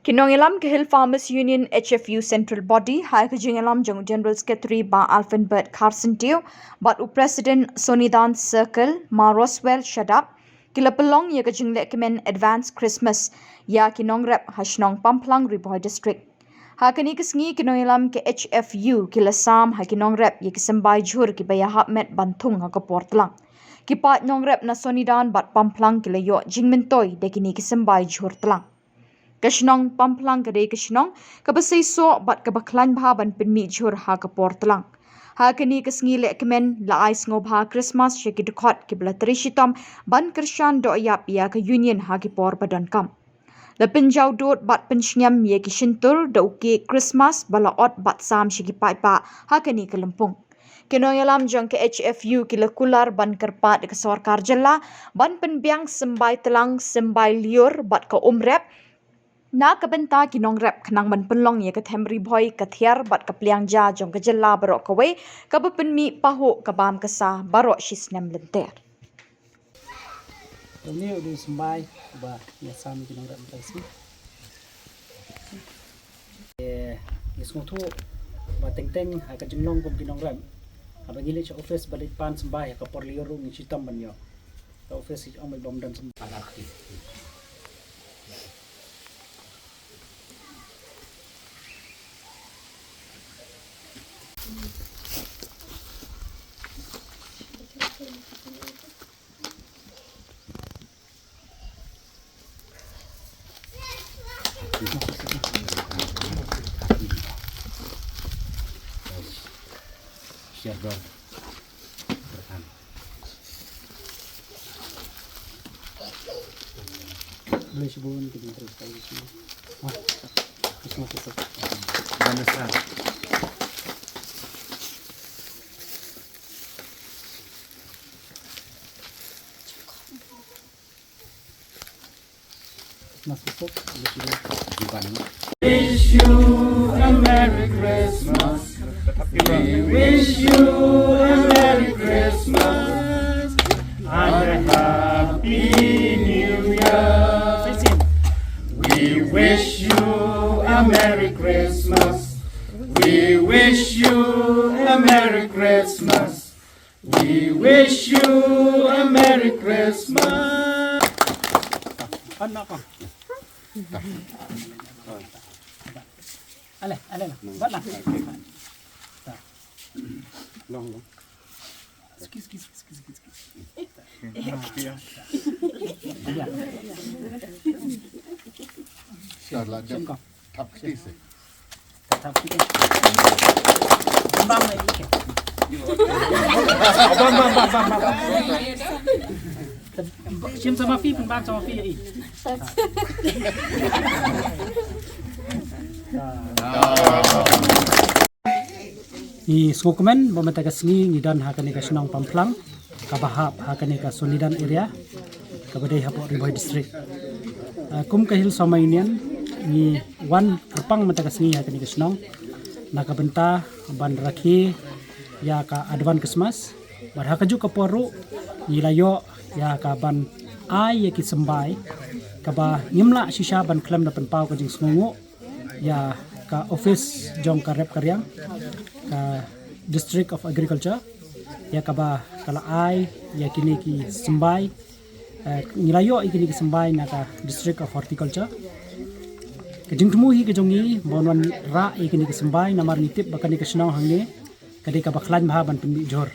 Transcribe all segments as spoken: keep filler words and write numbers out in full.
Ki nongïalam ka Hill Farmers Union H F U Central Body ha ka jingïalam jong u General Secretary Bah Alphinbert Kharsyntiew bad u President Sonidan Circle Ma Roswell Shadap ki la pynlong ïa ka jinglehkmen Advance Christmas ïa ki nongrep ha shnong Pamplang, Ri Bhoi District. Ha kane ka sngi ki nongïalam ka H F U ki la sam ha ki nongrep ïa ki symbai jhur kiba ïahap met ban thung ha ka por tlang. Ki paid nongrep na Sonidan bad Pamplang ki la ïoh jingmyntoi da kine ki symbai jhur tlang. Ka shnong Pamplang ka dei ka shnong kaba seisoh bad kaba khlaiñ bha ban pynmih jhur ha ka por tlang. Ha kane ka sngi lehkmen la ai sngewbha Christmas sha ki dkhot kiba la trei shitom ban kyrshan dohïap ïa ka Union ha ki por ba donkam. La pynjaw dud bad pynshngiam ïa ki shyntur da u cake Christmas ba la ot bad sam sha ki paidbah ha kane ka lympung. Ki nongïalam jong ka H F U ki la kular ban kyrpad ïa ka sorkar jylla ban pynbiang symbai tlang, symbai lyiur bad ka um rep na ka bynta ki nongrep khnang ban pynlong ïa ka them Ri Bhoi ka thiar bad ka pliang ja jong ka jylla baroh kawei kaba pynmih pahuh ka bam ka sa baroh shisnem lynter. Une u dei u symbai uba ngi ïa sam ïa ki nongrep mynta ka sngi. Eh, ngi sngewthuh ba teng teng ha ka jinglong kum ki nongrep, haba ngi leit sha office ban leit pan symbai ha ka por lyiur ruh ngi shitom ban ïoh. Ka office hi ong ba ym don symbai. Share dong. Boleh sebut kita terus tahu di sini. Wah, Christmas itu. Christmas. Wish you a Merry Christmas. We wish you a Merry Christmas and a Happy New Year. We wish you a Merry Christmas. We wish you a Merry Christmas. We wish you a Merry Christmas. Ale, ale lah. Buatlah. Long, long. Sikit, sikit, sikit, sikit, sikit. Singkong. Thap kti se. Thap kti. Bam, bam, bam, bam, bam. Shim sa ma phi, pynbam sa ma phi, eh. Ngi sngewkmen ba mynta ka sngi ngi don ha kane ka shnong Pamplang kaba hap ha kane ka Sonidan area kaba dei hapoh Ri Bhoi District. Ah, kum ka Hill Farmers Union ngi wan kyrpang mynta ka sngi ha kane ka shnong na ka bynta ban rakhe ïa ka Advance Christmas. Bad ha kajuh ka por ruh ngi la ïoh ïa ka ban ai ïa ki symbai kaba ngim lah shisha ban khlem da pynpaw ka jingsngewnguh ïa ka office jong ka rep ka riang, ka District of Agriculture, ïa kaba ka la ai ïa kine ki symbai, eh, ngi la ïoh ïa kine ki symbai na ka District of Horticulture. Ka jingthmu hi ka jong ngi ba wan rah ïa kine ki symbai namar ngi tip ba kane ka shnong hangne ka dei kaba khlaiñ bha ban pynmih jhur.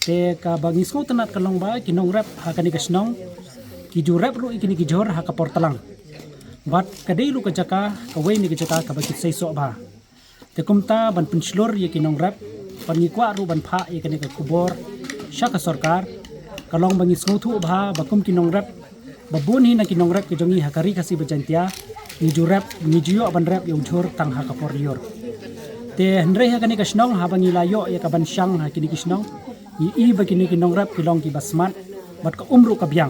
Te kaba ngi sngewtynnat ka long ba ki nongrep ha kane ka shnong ki ju rep ruh ïa kine ki jhur ha ka por tlang. Bad ka dei ruh ka jaka, kawei na ka jaka kaba ki seisoh bha. Te kumta ban pynshlur ïa ki nongrep, bad ngi kwah ruh ban phah ïa kane ka khubor sha ka sorkar, ka long ba ngi sngewthuh bha ba kum ki nongrep ba bun hi na ki nongrep ki jong ngi ha ka Ri Khasi bad Jaiñtia ngi ju rep, ngi ju ïoh ban rep ïa u jhur tang ha ka por lyiur. Te hynrei ha kane ka shnong haba ngi la ïoh ïa ka ban shang ha kine ki shnong, ngi i ba kine ki nongrep ki long kiba smat bad ka um ruh ka biang.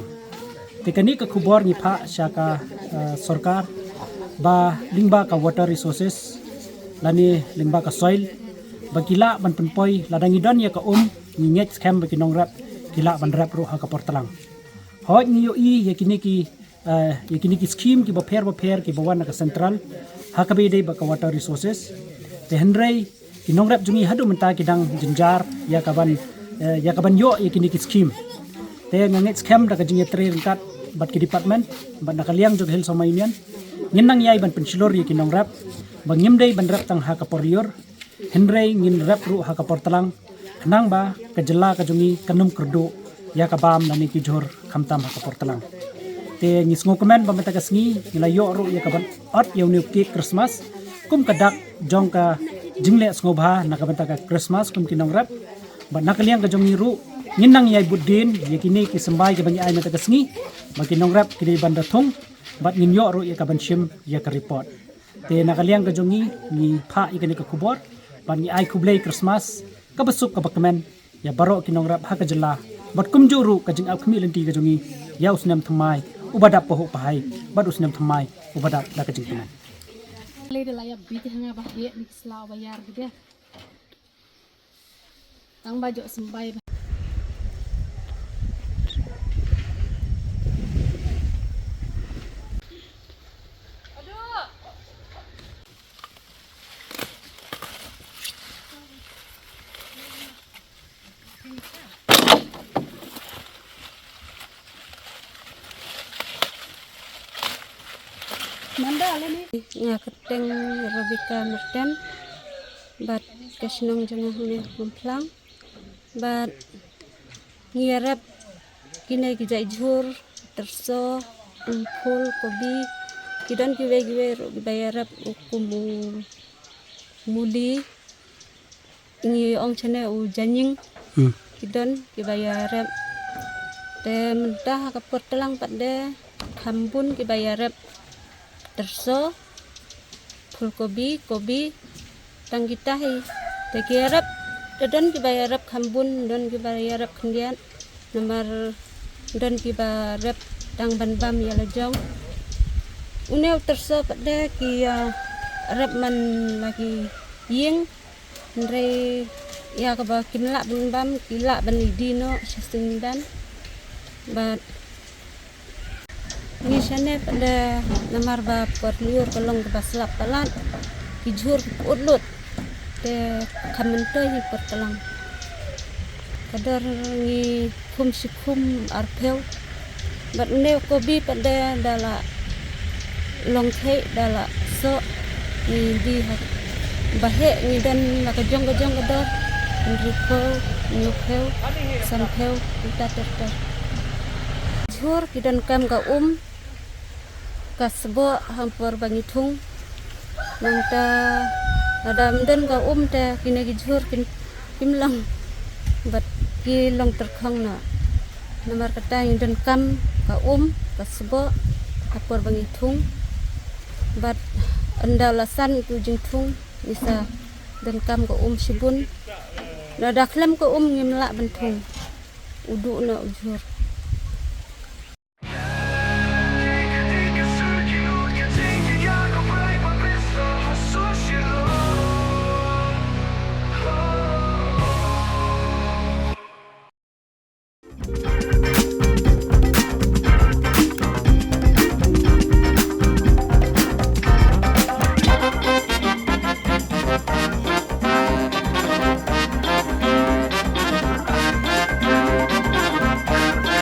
Te kane ka khubor ngi phah sha ka, eh, sorkar ba lyngba ka water resources lane lyngba ka soil ba ki lah ban pynpoi, lada ngi don ïa ka um, ngi ngeit skhem ba ki nongrep ki lah ban rep ruh ha ka por tlang. Hooid ngi ïohi ïa kine ki eh, ïa kine ki skim kiba pher ba pher kiba wan na ka central ha kaba ïadei bad ka water resources. Te hynrei ki nongrep jong ngi haduh mynta ki dang jynjar ïa kaban, eh, ïa kaban ïoh ïa kine ki skim. Te nga ngeit skhem da ka jingïatrei ryngkat bad ki department bad na ka liang jong ka Hill Sohma Union ngin nang ïai ban pynshlur ïa ki nongrep ba ngim dei ban rep tang ha ka por lyiur, hynrei ngin rep ruh ha ka por tlang, khnang ba ka jylla ka jong ngi kan ym kyrduh ïa ka bam lane ki jhur khamtam ha ka por tlang. Te ngi sngewkmen ba mynta ka sngi ngi la ïoh ruh ïa kaban ot ïa une u cake Christmas kum ka dak jong ka jingleh sngewbha na ka bynta ka Christmas kum ki nongrep. Bad na ka liang ka jong ngi ruh ngin nang ïai bud dien ïa kine ki symbai kiba ngi ai mynta ka sngi ba ki nongrep ki dei ban da thung bad ngin ïoh ruh ïa kaban shim ïa ka report. Te na ka liang ka jong ngi ngi phah ïa kane ka khubor bad ngi ai khublei Christmas kaba suk kaba kmen ïa baroh ki nongrep ha ka jylla bad kumjuh ruh ka jingap khmih lynti ka jong ngi ïa u snem thymmai uba dap pahuh pahai bad u snem thymmai uba dap da ka jingkmen. Lei da la ïa bit ha nga ba heh ni ki sla ba ïar ki de. Tang ba jok symbai ba. Manda ale ni. Nga kyrteng Rebecca Mertem. Bad ka shnong jong nga hangne Mawphlang. Bad ngi ïarep kine ki jait jhur, tyrso, um, phul, kobi, ki don kiwei kiwei ruh kiba ïarep, u kum u muli, ngi ong shane u jaiñing. Hmm. Ki don kiba ïarep. Te mynta ha ka por tlang pat de kham bun kiba ïarep tyrso, phulkobi, kobi, tang kita hi. Te ki ïarep, te don kiba ïarep kham bun, don kiba ïarep khyndiat. Namar don kiba rep tang ban bam ïa la jong. Une u tyrso pat de ki, ah, rep man la ki ïing. Hynrei ïa kaba kim lah ban bam, ki lah ban ïa die noh sha sting ban. Bad ngi shane pat de namar ba por lyiur ka long kaba slap palat, ki jhur ki put lut, te kham myntoi hi por tlang. Ka dor ngi khum shi khum arphew. Bad une u kobi pat de da la long thei da la soh ngi die ha ba heh ngi don la ka jong ka jong ka dor. Hynriewphew, hynñiewphew, sanphew, kumta ter ter. Jhur ki donkam ka um, ka sboh ha por ba ngi thung. Nangta lada ym don ka um te kine ki jhur kin kim long bad ki long tyrkhong noh. Namar kata ngi donkam ka um, ka sboh ha por ba ngi thung. Bad ynda la san ïa u jingthung ngi sa donkam ka um shibun. Lada khlem ka um ngim lah ban thung. U duh noh u jhur.